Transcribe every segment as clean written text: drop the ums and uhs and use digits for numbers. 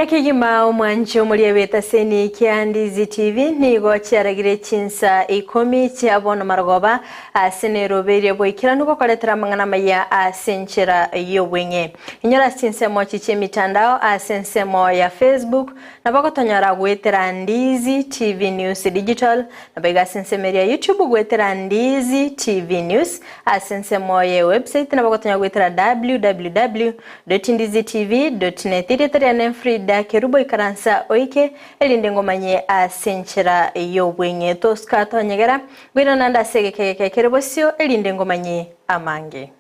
Buya kegima omwanchi omoria bw'etaseni kia Ndizi TV nigo chiaragire chinsa ikomi chia bono marogoba ase neroberie boikeranu gokoretera amang'ana amaya ase enchera y'obweng'e. Inyora ase chinsemo chi chi'emitandao ase ensemo ya Facebook nabo gotonyora goetera Ndizi TV News Digital nabo iga ase ensemo eria ya YouTube goetera Ndizi TV News ase ensemo ye website nabo gotonyora goetera www. Ndizitv.net Erieta riane Frida Kerubo ikaransa oike erinde ngomanye ase enchera y'obweng'e tosuka tonyegera ngoirana naende ase egeka egeke kere bosio erinde ngomanye amange.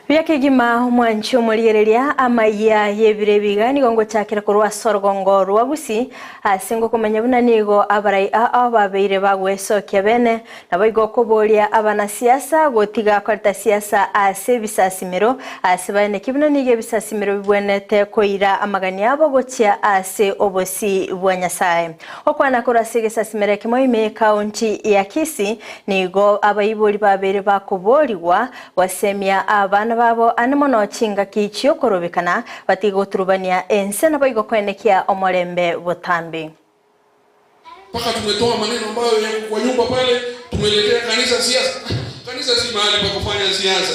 Buya kegima omwanchi omorigereria amayia y'ebiro ebiga nigo ngochakera korwa ase orogongo rwa Gusii ase ngokomanya buna nigo abarai ao babeire bagwesokia bene naboigo okoboria abanasiasa gotiga koreta siasa ase ebisasimero ase baeneki buna nigo ebisasimero bibwenerete koira amagani abo gochia ase obosio bwa Nyasae. Gokwana korwa ase egesasimero ekemo ime ekaunti ya Kisii nigo abaibori babeire bakoborigwa Gosemia abana babo ande mono chingaki chi'okorobekana, batige goturubania ense naboigo koenekia omorembe botambe. Mpaka tumetoa maneno ambayo yako kwa nyumba pale, tumeletea kanisa siasa. Kanisa si mahali pa kufanya siasa.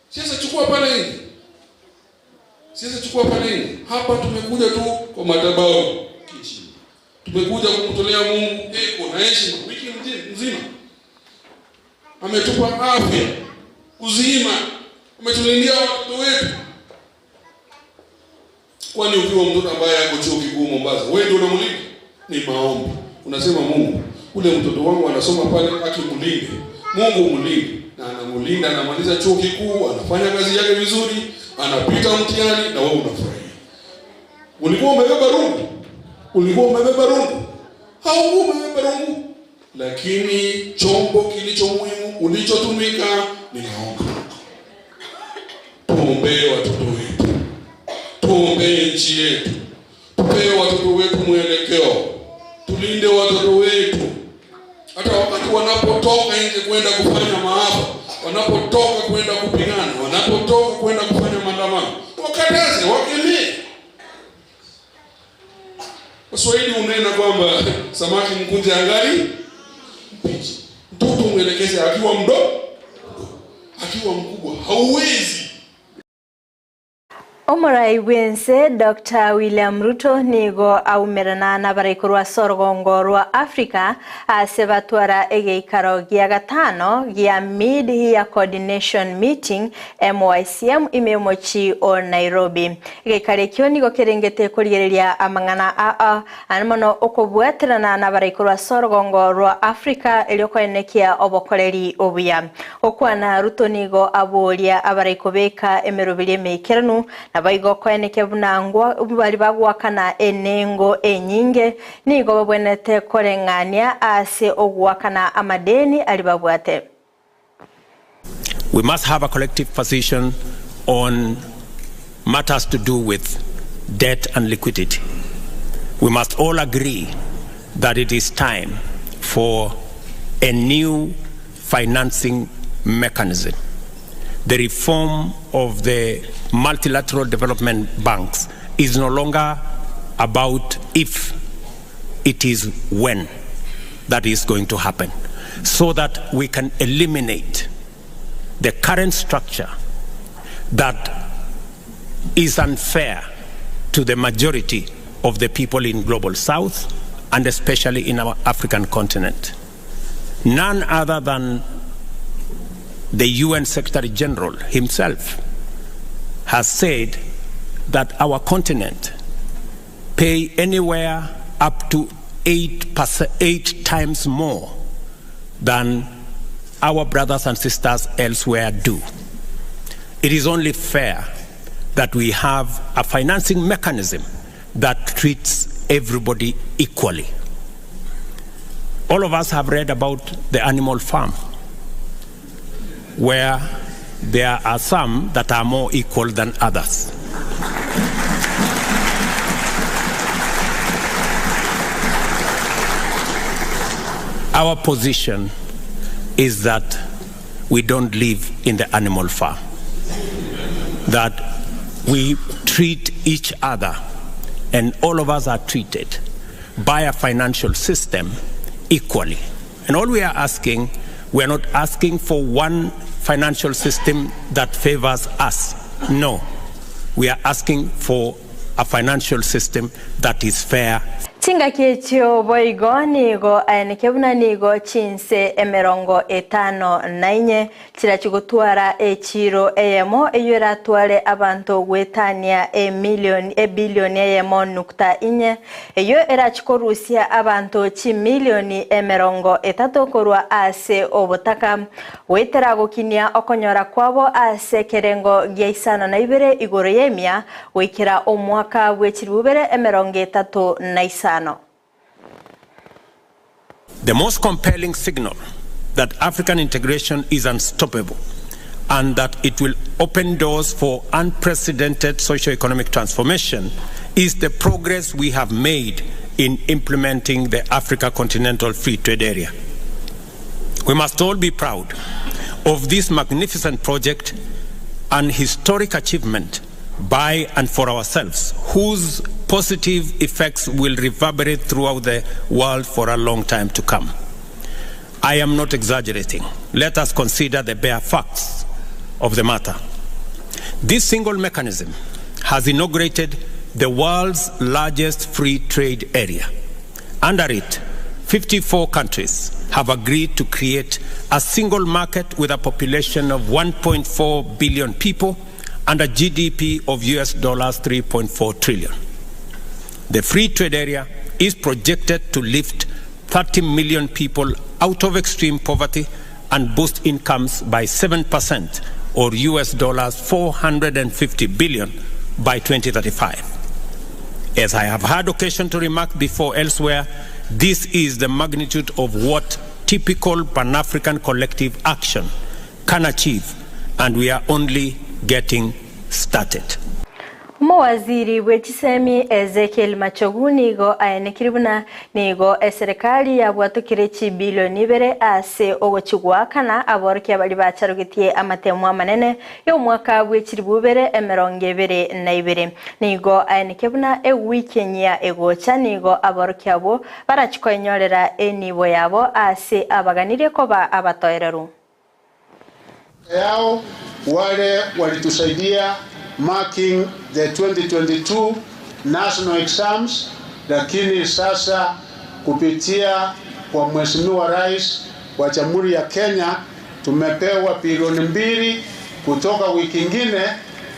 Siasa chukua pale nje. Siasa chukua pale nje. Hapa tumekuja tu kwa madhabahu kiheshima. Tumekuja kumtolea Mungu eko na heshima wiki mzima. Ametupa afya, uzima, ametulindia watoto wetu. Kwani ukiwa mtoto ambaye ako chuo kikuu Mombasa, wewe ndio unamlinda? Ni maombi. Unasema Mungu, ule mtoto wangu anasoma pale, akimlinde. Mungu mlinde. Na anamulinda, anamaliza chuo kikuu, anafanya kazi yake vizuri, anapita mtihani na wewe unafurahia. Ulikuwa umebeba rungu? Ulikuwa umebeba rungu? Haukuwa umebeba rungu. Lakini chombo kilicho muhimu ulichotumika ni maombi. Tuombee watoto wetu, tuombee nchi yetu, tupee watoto wetu mwelekeo, tulinde watoto wetu hata wakati wanapotoka nje kwenda kufanya maafa, wanapotoka kwenda kupigana, wanapotoka kwenda kufanya maandamano, wakataze, wakemee. Waswahili hunena kwamba samaki mkunje angali mbichi. Mtoto mwelekeze akiwa mdogo, akiwa mkubwa hauwezi. Omorai bw'ense Doctor William Ruto nigo aumerana nabarai korwa ase orogongo rwa Africa ase batwara egeikaro gia gatano gia Mid-Year Coordination Meeting, MYCM, ime y'omochie o Nairobi. Egeikaro ekio nigo kerengete korigereria amang'ana aa ande mono okobwaterana nabarai korwa ase orogongo rwa Africa erio koenekia obokoreri obuya. Gokwana Ruto nigo aboria abarai kobeka emeroberi emeikeranu naboigo koenekia buna ngwa baria bagoakana enengo enyinge nigo babwenerete koreng'ania ase ogoakana amadeni aria babwate. We must have a collective position on matters to do with debt and liquidity. We must all agree that it is time for a new financing mechanism. The reform of the multilateral development banks is no longer about if, it is when that is going to happen, so that we can eliminate the current structure that is unfair to the majority of the people in Global South and especially in our African continent. None other than the UN Secretary General himself has said that our continent pay anywhere up to 8 times more than our brothers and sisters elsewhere do. It is only fair that we have a financing mechanism that treats everybody equally. All of us have read about the animal farm, where there are some that are more equal than others. Our position is that we don't live in the animal farm, that we treat each other and all of us are treated by a financial system equally. And all we are asking, we are not asking for one financial system that favors us. No. We are asking for a financial system that is fair. Chingaki echio boigo nigo aeneke buna nigo chinse emerongo etano na inye chirachie gotwara echiiro eyemo eyio eratware abanto goetania emilioni ebilioni eyemo nukta inye, eyio erachie korusia abanto chimilioni emerongo etato korwa ase obotaka, goetera gokinia okonyora kwabo ase ekerengo gia isano na ibere igoro y'emia goikera omwaka bwe chilifu ibere emerongo etato na isano. The most compelling signal that African integration is unstoppable and that it will open doors for unprecedented socio-economic transformation is the progress we have made in implementing the Africa Continental Free Trade Area. We must all be proud of this magnificent project and historic achievement by and for ourselves, whose positive effects will reverberate throughout the world for a long time to come. I am not exaggerating. Let us consider the bare facts of the matter. This single mechanism has inaugurated the world's largest free trade area. Under it, 54 countries have agreed to create a single market with a population of 1.4 billion people and a GDP of US dollars 3.4 trillion. The free trade area is projected to lift 30 million people out of extreme poverty and boost incomes by 7% or US dollars 450 billion by 2035. As I have had occasion to remark before elsewhere, this is the magnitude of what typical Pan-African collective action can achieve, and we are only getting started. Omowaziri bwe chisemi Ezekiel Machogu nigo aenekire buna nigo eserekari yabwatokire chibilioni ibere ase ogochigwakana aborokia baria bacharogetie amatemo amanene y'omwaka bwe chilifu ibere emerongo ebere na ibere. Nigo aeneke buna ewiki enyia egocha nigo aborokia abwo barachie koenyorera enibo yabo ase abaganirie koba abatoereru. Yao wale walitusaidia marking the 2022 national exams, lakini sasa kupitia kwa Mheshimiwa Rais wa Jamhuri ya Kenya tumepewa bilioni mbili kutoka wiki ingine,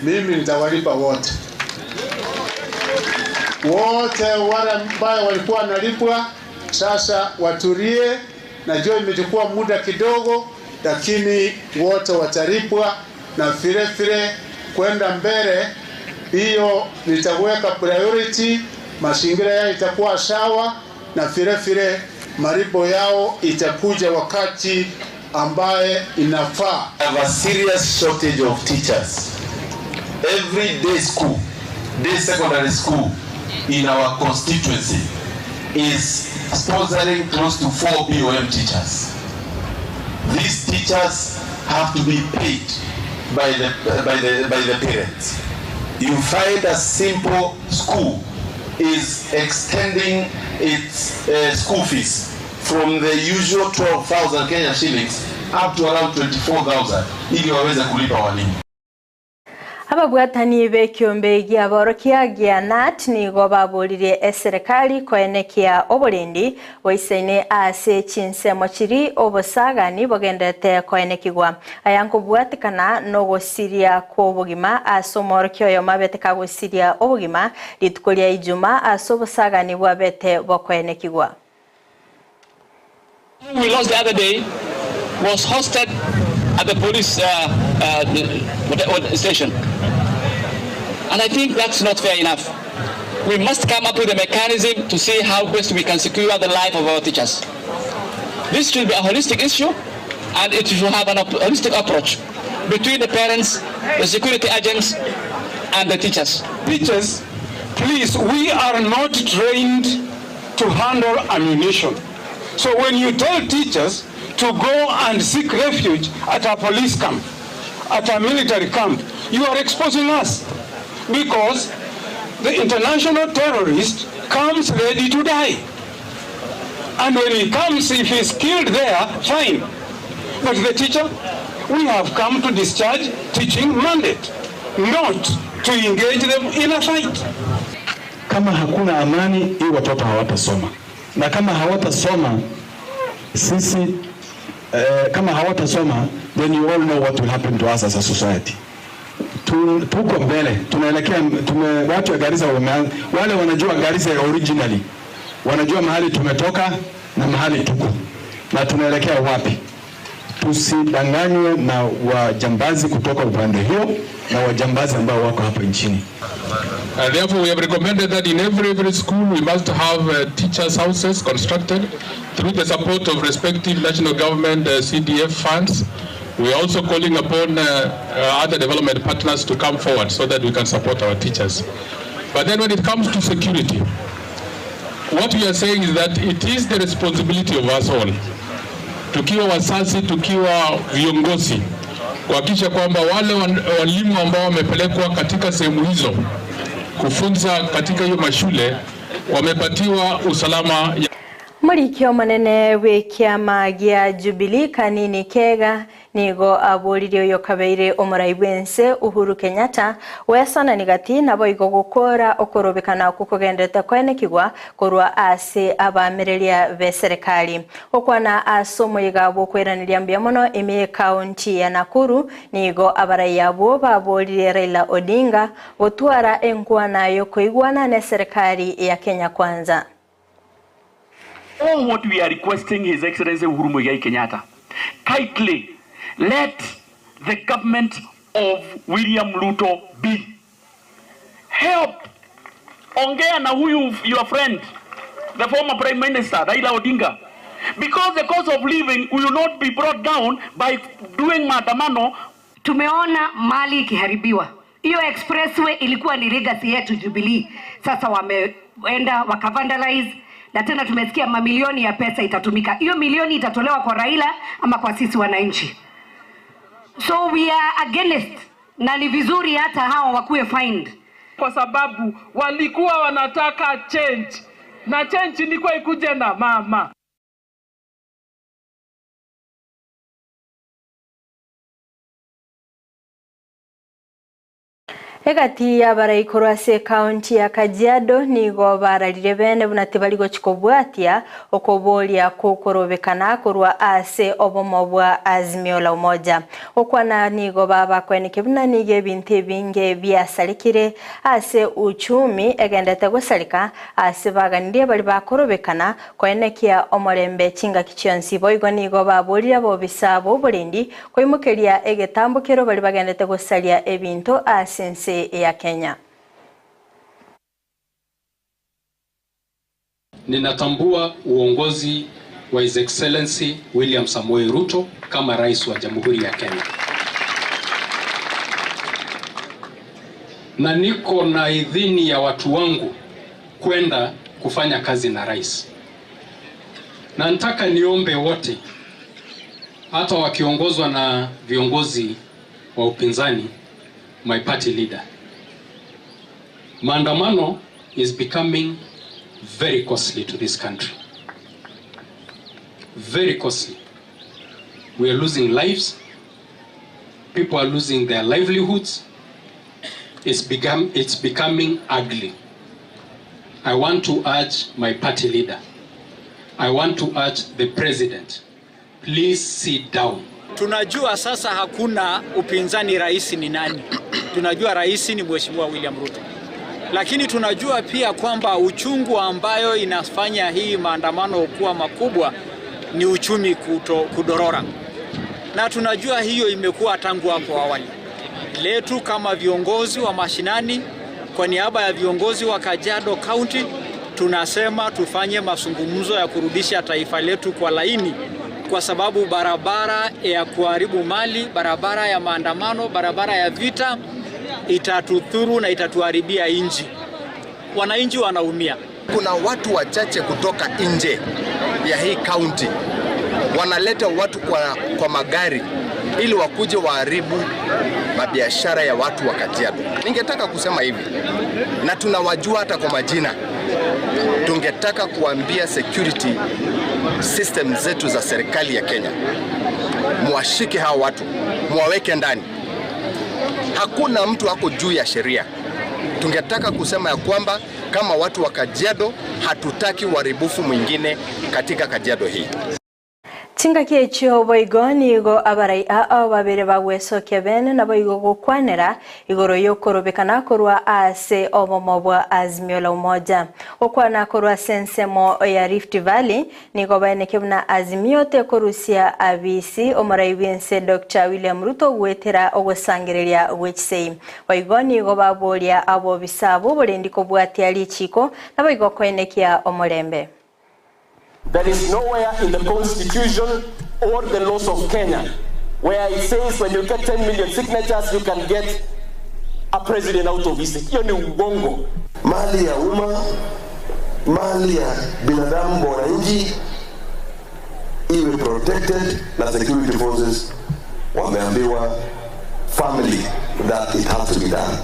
mimi nitawalipa wote wote wale ambao walikuwa wanalipwa sasa watulie. Najua imechukua muda kidogo, lakini wote watalipwa, na vile vile kwenda mbele, hiyo nitaweka priority, mazingira yao itakuwa sawa, na vile vile malipo yao itakuja wakati ambaye inafaa. Have a serious shortage of teachers. Every day school, day secondary school in our constituency is sponsoring close to 4 BOM teachers. These teachers have to be paid by the parents. You find a simple school is extending its school fees from the usual 12,000 Kenya shillings up to around 24,000 ili waweze kulipa walimu. Ababwatani b'ekiombe gi'aborokia gia KNUT nigo baboririe eserekari koenekia oborendi boisaine ase chinsemo chiri obosagani bogenderete koenekigwa. Aya nkobwatekana nogosiria kw'obogima ase omworokia oyomo abete kagosiria obogima rituko ria Ijumaa ase obosagani bwabete bokoenekigwa. We lost the other day was hosted at the police station. And I think that's not fair enough. We must come up with a mechanism to see how best we can secure the life of our teachers. This should be a holistic issue, and it should have an holistic approach between the parents, the security agents, and the teachers. Teachers, please, we are not trained to handle ammunition. So when you tell teachers to go and seek refuge at a police camp, at a military camp, you are exposing us because the international terrorist comes ready to die. And when he comes, if he's killed there, fine. But the teacher, we have come to discharge teaching mandate, not to engage them in a fight. Kama hakuna amani, hii watoto hawatasoma, na kama hawatasoma sisi kama hawatasoma then you all know what will happen to us as a society. Tuko mbele, tunaelekea watu wa Garissa wale wanajua Garissa originally wanajua mahali tumetoka na mahali tuko na tunaelekea wapi. Tusidanganywe na wajambazi kutoka upande hiyo na wajambazi ambao wako hapa nchini. And therefore we have recommended that in every school we must have teachers' houses constructed through the support of respective national government CDF funds. We are also calling upon other development partners to come forward so that we can support our teachers. But then when it comes to security, what we are saying is that it is the responsibility of us all, tukiwa wazazi, tukiwa viongozi, kuhakikisha kwamba wale walimu ambao wamepelekwa katika sehemu hizo kufunza katika hiyo mashule wamepatiwa usalama ya Murikio munene wi kiama gia Jubilee Kanini Kega nigo aburirie uyo kabeire omurai bwense Uhuru Kenyatta wesonani gati nabo igo gukora okorobekana kukugendete kwenekigwa korwa ase abamereria be serikali okwana ase omoyiga bwokwiraniria mbuya mono ime county ya Nakuru nigo abarai abo baboririe Raila Odinga gotwara enkwana yokoigwana ne serikali ya Kenya Kwanza. All what we are requesting His Excellency Uhuru Muigai Kenyatta, kindly let the government of William Ruto be. Help. Ongea na huyu your friend, the former Prime Minister Raila Odinga. Because the cost of living will not be brought down by doing maandamano. Tumeona mali ikiharibiwa. Hiyo expressway ilikuwa ni legacy yetu Jubilee. Sasa wameenda wakavandalize, na tena tumesikia mamilioni ya pesa itatumika. Hiyo milioni itatolewa kwa Raila ama kwa sisi wananchi? So we are against, na ni vizuri hata hawa wakuwe fined, kwa sababu walikuwa wanataka change na change ilikuwa ikuje na mama. Egati y'abaraikorwa ase county ya Kajiado nigo bararire bene buna tibari gochikobwatia okoboria kukorobekana korwa ase obomo bwa Azimio la Umoja. Okwana nigo babakweneke buna nigo ebinto ebinge biasarikire ase uchumi egendete gosarika ase baganirie bari bakorobekana kwenekia omorembe chingaki chionsi boigo nigo baborire bobisa boborindi koimokeria egetambukero bari bagendete gosaria ebinto ase ense ya Kenya. Ninatambua uongozi wa His Excellency William Samoei Ruto kama rais wa Jamhuri ya Kenya, na niko na idhini ya watu wangu kwenda kufanya kazi na rais, na nataka niombe wote, hata wakiongozwa na viongozi wa upinzani, my party leader, maandamano is becoming very costly to this country. Very costly. We are losing lives. People are losing their livelihoods. It's becoming ugly. I want to urge my party leader. I want to urge the president. Please sit down. Tunajua sasa hakuna upinzani, rais ni nani? Tunajua rais ni Mheshimiwa William Ruto. Lakini tunajua pia kwamba uchungu ambayo inafanya hii maandamano kuwa makubwa ni uchumi kudorora. Na tunajua hiyo imekuwa tangu hapo awali. Letu kama viongozi wa mashinani, kwa niaba ya viongozi wa Kajiado County, tunasema tufanye mazungumzo ya kurudisha taifa letu kwa laini, kwa sababu barabara ya kuharibu mali, barabara ya maandamano, barabara ya vita itatudhuru na itatuharibia nchi. Wananchi wanaumia. Kuna watu wachache kutoka nje ya hii county wanaleta watu kwa, kwa magari ili wakuje waharibu mabiashara ya watu wa Kajiado. Ningetaka kusema hivi, na tunawajua hata kwa majina. Tungetaka kuambia security system zetu za serikali ya Kenya, mwashike hawa watu, mwaweke ndani. Hakuna mtu ako juu ya sheria. Tungetaka kusema ya kwamba kama watu wa Kajiado hatutaki uharibifu mwingine katika Kajiado hii. Chingaki echio boigo nigo abarai ao babere bagwesokia bene naboigo gokwanera igoro yokorobekana korwa ase obomo bwa Azimio la Umoja. Gokwana korwa ase ensemo ya Rift Valley nigo baeneke buna Azimio tekorusia abisi omorai bwense Dr. William Ruto gwetera ogosangereria gwechisei. Boigo nigo baboria abobisa abo borendi kobwatia richiko naboigo koenekia omorembe. There is nowhere in the constitution or the laws of Kenya where it says when you get 10 million signatures you can get a president out of his. Hiyo ni uongo. Mali ya umma, mali ya binadamu, wananchi iwe protected na security forces wameambiwa firmly that it has to be done.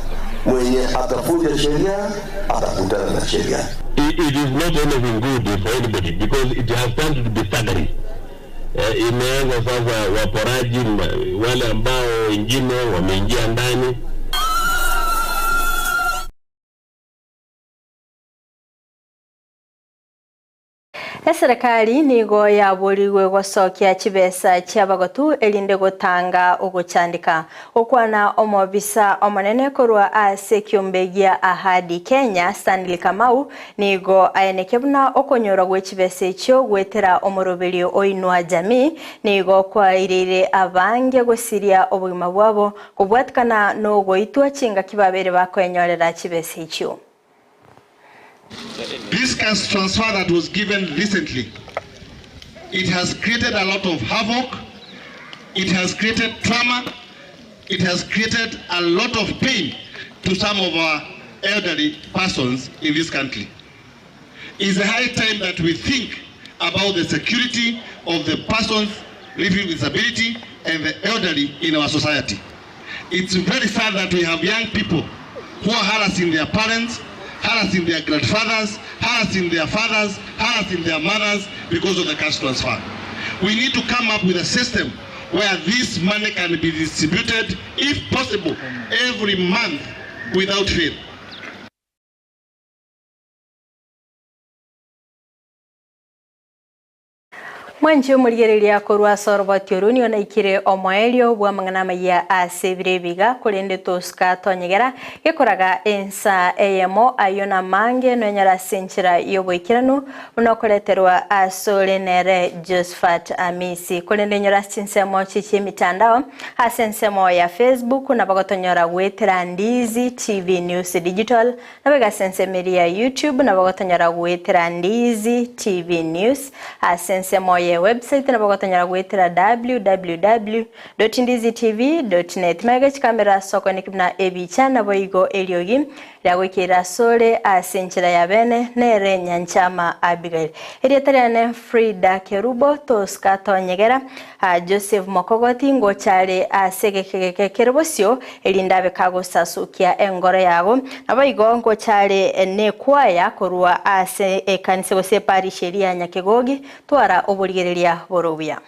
Mwenye atafuja sheria atakutana na sheria. It, it is not anything good for anybody because it has turned to be thuggery. Eh, imeanza sasa waporaji wale ambao wengine wameingia ndani. Eserekari nigo yaborigwe gosokia chibesa chiabagotu erinde gotanga ogochandika okwana omobisa omonene korwa ase ekiombe gia Ahadi Kenya Stanley Kamau nigo aeneke buna okonyora gwe chibesa echio gwetera omoroberio oinwa jamii nigo kwaireire abange gosiria obogima bwabo kobwatikana nogoitwa chingaki babere bakoenyorera chibesa echio. This cash transfer that was given recently, it has created a lot of havoc, it has created trauma, it has created a lot of pain to some of our elderly persons in this country. It's high time that we think about the security of the persons living with disability and the elderly in our society. It's very sad that we have young people who are harassing their parents, harassing their grandfathers, harassing their fathers, harassing their mothers because of the cash transfer. We need to come up with a system where this money can be distributed, if possible, every month without fail. Mwanchi omorigereria korwa ase oroboti oru nigo naikire omoerio bwa amang'ana amaya ase ebiro ebiga korende tosuka tonyegera gekoraga ensa eyemo ayo na mange noenyora ase enchera ya oboikeranu buna okoreterwa ase ore nere Josephat Amisi korende enyora ase chinsemo chichia emitandao ase ensemo ya Facebook nabo gotonyora gwetera Ndizi TV News Digital nabo iga ase ensemo eria ya YouTube nabo gotonyora gwetera Ndizi TV News ase ensemo ya website nabo gotonyora gwetera www.ndizitv.net maega chikamera soko nikibuna ebicha nabo igo eriogi riagoikera asore ase enchera ya bene nere Nyanchama Abigail erieta riane Frida Kerubo Tosca Tonyegera Joseph Mokogoti ngochare ase egekegeke kere bosio erinde abe kagosasukia engoro yago nabo igo ngochare nekwaya korwa ase ekanisa gose eparish eria ya Nyakegogi twara oborigereria borobuya.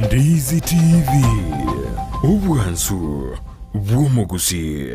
Ndizi TV, obwansu bw'omogusii.